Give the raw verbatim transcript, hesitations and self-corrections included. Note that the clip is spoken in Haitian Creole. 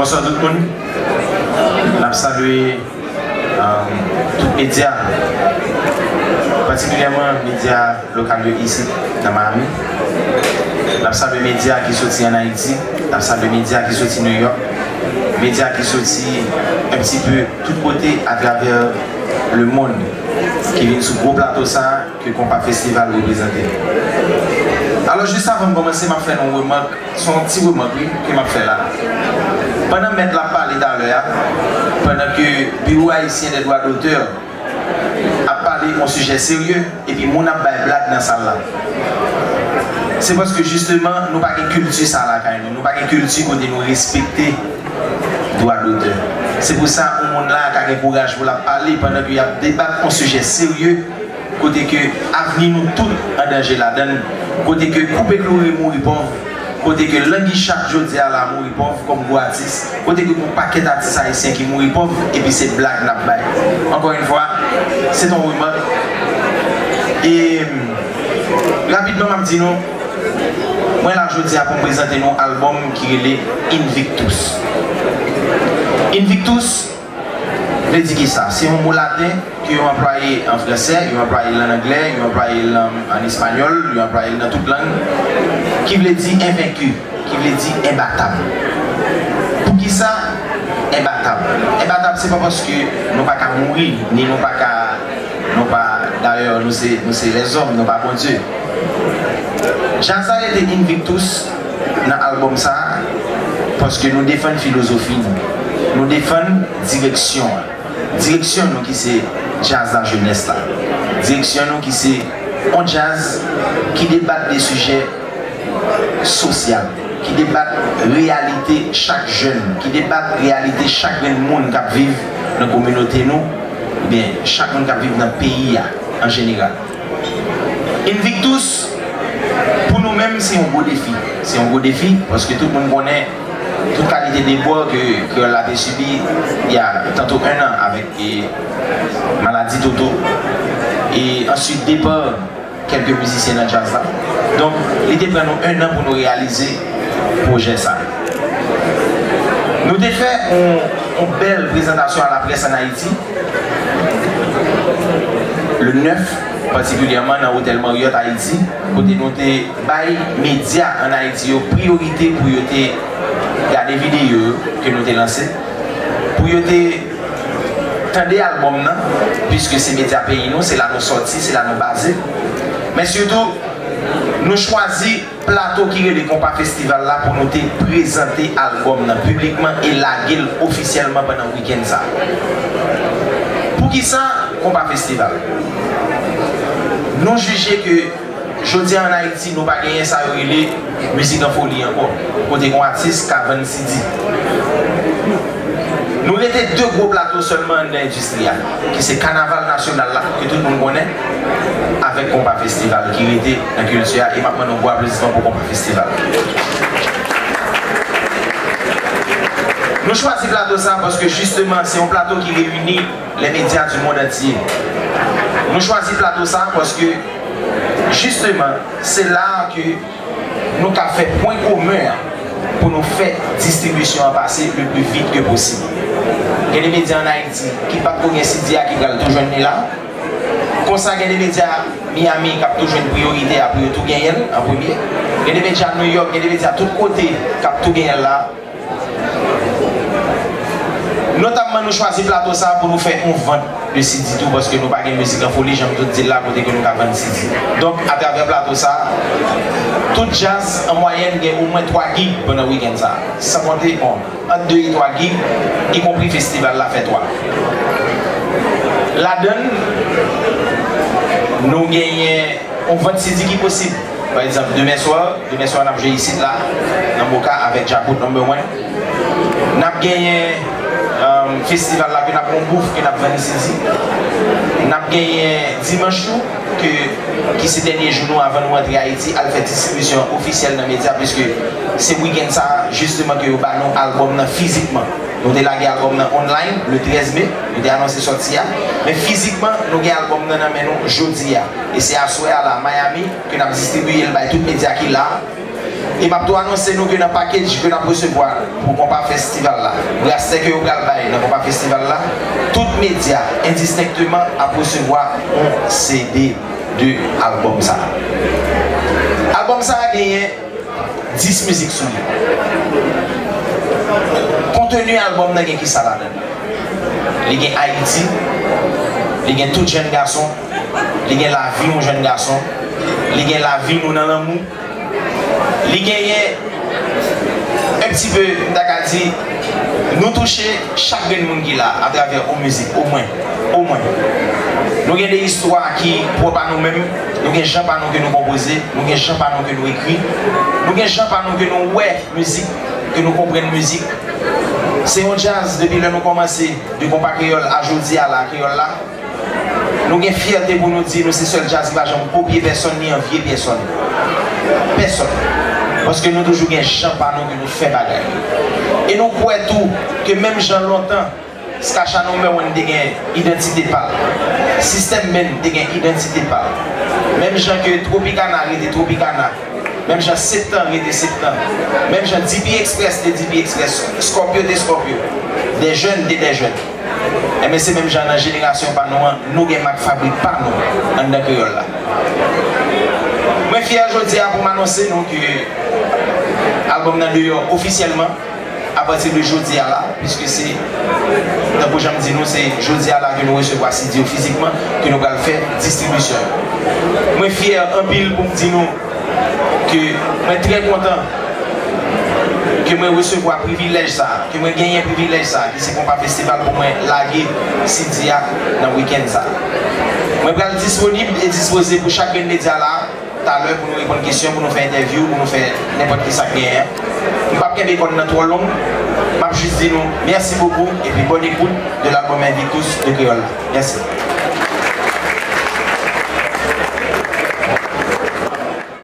Bonswa tout moun. N ap salye, um, tout medya, patikilyèman medya lokal yo isit nan Miami. N ap salye medya ki soti ann Ayiti. N ap salye medya ki soti New York. Medya ki soti un petit peu tout kote atravè lemonn ki vin sou gwo plato sa a ke Konpa Festival reprezante. Alò, jis avan m kòmanse, m ap fè yon remak, se yon ti remak, wi, ke m ap fè la. Pandan mèt la ap pale talè a, pandan ke Biwo Ayisyen dè Dwa Dotè ap pale yon sijè serye, epi moun ap bay blag nan sal la, se paske jisteman nou pa gen kilti sa lakay nou. Nou pa gen kilti kote nou respekte dwa dotè. Se pou sa yon moun la ka gen kouraj pou l ap pale pandan ke y ap debat yon sijè serye, kote ke avni nou tout an danje ladan l, kote ke Koupe Kloure mouri pòv, kote ke Langi Chat jodi a la mouri pòv kòm gwo atis, kote ke gon pakèt atis ayisyen ki mouri pòv, epi se blag n ap bay. Ankò yon fwa, se t on remak. E, rapidman, m ap di nou, mwen la jodi a pou m prezante nou albòm ki rele Invictus. Invictus vle di kisa? Se yon mo laten ke yo anplwaye an fransè, yo anplwaye l an anglè, yo anplwaye l an, an espanyòl, yo anplwaye l nan tout lang, ki vle di envenki, ki vle di enbatab. Poukisa enbatab? Enbatab, se pa paske nou pa ka mouri, ni nou pa ka, nou pa, dayè, nou se, nou se lèzòm, nou pa Bondye. Djaz la rete Invictus nan albòm sa a, paske nou defann filozofi nou. Nou defann direksyon an. Direksyon nou ki se djaz lajenès la. Direksyon nou ki se yon djaz ki debat de sijè sosyal, ki debat reyalite chak jèn, ki debat reyalite chak grenn moun k ap viv nan kominote nou, oubyen chak moun k ap viv nan peyi a an jeneral. Invictus, pou nou menm, se yon gwo defi. Se yon gwo defi, paske tout moun konnen tout kalite debò ke kreyòl la te sibi, il y a tantôt un an avèk, e, maladi Toto, e answit depa kèlke mizisyen nan djaz la. Donk, li te pran nou un an pou nou reyalize pwojè sa. Nou te fè yon, yon bèl prezantasyon a laprès ann Ayiti, le nèf, patikilyèman nan Otèl Marriott Ayiti, kote nou te bay medya ann Ayiti yo priyorite pou yo te gade videyo yo ke nou te lanse, pou yo te tande albòm nan, piske se medya peyi nou, se la nou sòti, se la nou baze. Men sitou, nou chwazi plato ki rele Konpa Festival la pou nou te prezante albòm nan piblikman e lage l ofisyèlman pandan wikenn sa a. Poukisa Konpa Festival? Nou jije ke jodi a ann Ayiti, nou pa genyen sa yo rele mizik an foli ankò, kote yon atis ka vann C D. Nou rete de gwo plato sèlman anndan endistri a, ki se Kanaval Nasyonal la, ke tout moun konnen, avèk Konpa Festival, ki rete nan kilti a, e m ap mande yon gwo aplodisman pou Konpa Festival. Nou chwazi plato sa a paske, jisteman, se yon plato ki reyini les médias du monde entier. Nou chwazi plato sa a paske, jisteman, se la a ke nou ka fè pwen komen an pou nou fè distribisyon an pase le pli vit ke posib. Gen de medya ann Ayiti ki p ap ko gen C D a ki pral tou jwenn li la. Konsa, gen de medya Miami k ap tou jwenn priyorite a pou yo tou genyen l an premye. Gen de medya New York, gen de medya tout kote k ap tou genyen l la. Notamman, nou chwazi plato sa a pou nou fè yon vant de C D tou, paske nou pa gen mizik an foli, jan m te di l la, kote ke nou ka vann C D. Donk, atravè plato sa a, tout djaz, an mwayèn, gen omwen twa gig pandan wikenn sa a. San konte, bon, ant de e twa gig, ikonpri festival la fè twa. Ladan l, nou genyen yon vant C D ki posib. Pa egzanp, demen swa, demen swa n ap jwe isit la, nan Moka avèk Djakout Number One. N ap genyen, um, festival la ke n ap gon bouf ke n ap vann C D. N ap genyen dimanch tou, ke, ki se dènye jou nou avan nou rantre Ayiti, al fè distribisyon ofisyèl nan medya, piske se wikenn sa a, jisteman, ke yo ba nou albòm nan fizikman. Nou te lage albòm nan online, le trèz me, nou te anonse sòti a. Men fizikman, nou gen albòm nan nan men nou jodi a. E se aswè a la, Miami, ke n ap distribiye l bay tout medya ki la. E m ap tou anonse nou ke nan package ke n ap resevwa pou konpa festival la, brasè ke yo pral bay nan konpa festival la, tout medya endistenkteman ap resevwa yon C D de albòm sa a. Albòm sa a genyen dis mizik sou li. Konteni albòm nan gen kisa ladan l? Li gen Ayiti, li gen tout jèn gason, li gen lavi yon jèn gason, li gen lavi nou nan lanmou, li genyen un petit peu, m ta ka di, nou touche chak grenn moun ki la atravè yon mizik, omwen, omwen. Nou gen de istwa ki pwòp a nou menm, nou gen jan pa nou ke nou konpoze, nou gen jan pa nou ke nou ekri, nou gen jan pa nou ke nou wè mizik, ke nou konprann mizik. Se yon djaz depi lè nou kòmanse, de konpa kreyòl a jodi a la, kreyòl la. Nou gen fyète pou nou di nou se sèl djaz ki pa janm kopye pèsonn ni anvye pèsonn. Pèsonn. Paske nou toujou gen jan pa nou ke nou fè bagay. E nou kwè tou ke menm jan lontan, Skacha Number One te gen idantite pa l, Sistèm Band te gen idantite pa l. Menm jan ke Tropicana rete Tropicana, menm jan Septan rete Septan, menm jan D P Express te D P Express, Scorpio te Scorpio. Des jeunes te des jeunes. Enben, se menm jan nan jenerasyon pa nou an, nou gen mak fabrik pa nou anndan kreyòl la. Mwen fyè jodi a pou m anonse nou ke albòm nan deyò ofisyèlman apati de jodi a la, piske se, tankou jan m di nou, se jodi a la ke nou resevwa C D yo fizikman, ke nou pral fè distribisyon yo. Mwen fyè anpil pou m di nou ke mwen trè kontan ke mwen resevwa privilèj sa a, ke mwen genyen privilèj sa a, ki se konpa festival pou mwen lage C D a nan wikenn sa a. Mwen pral disponib e dispoze pou chak grenn medya la, talè pou nou reponn kesyon, pou nou fè entèvyou, pou nou fè nenpòt ki sa k genyen. M p ap kenbe kò n nan twò long, m ap jis di nou mèsi bokou epi bòn ekout de l'album Invictus de Kreyòl la. Mèsi.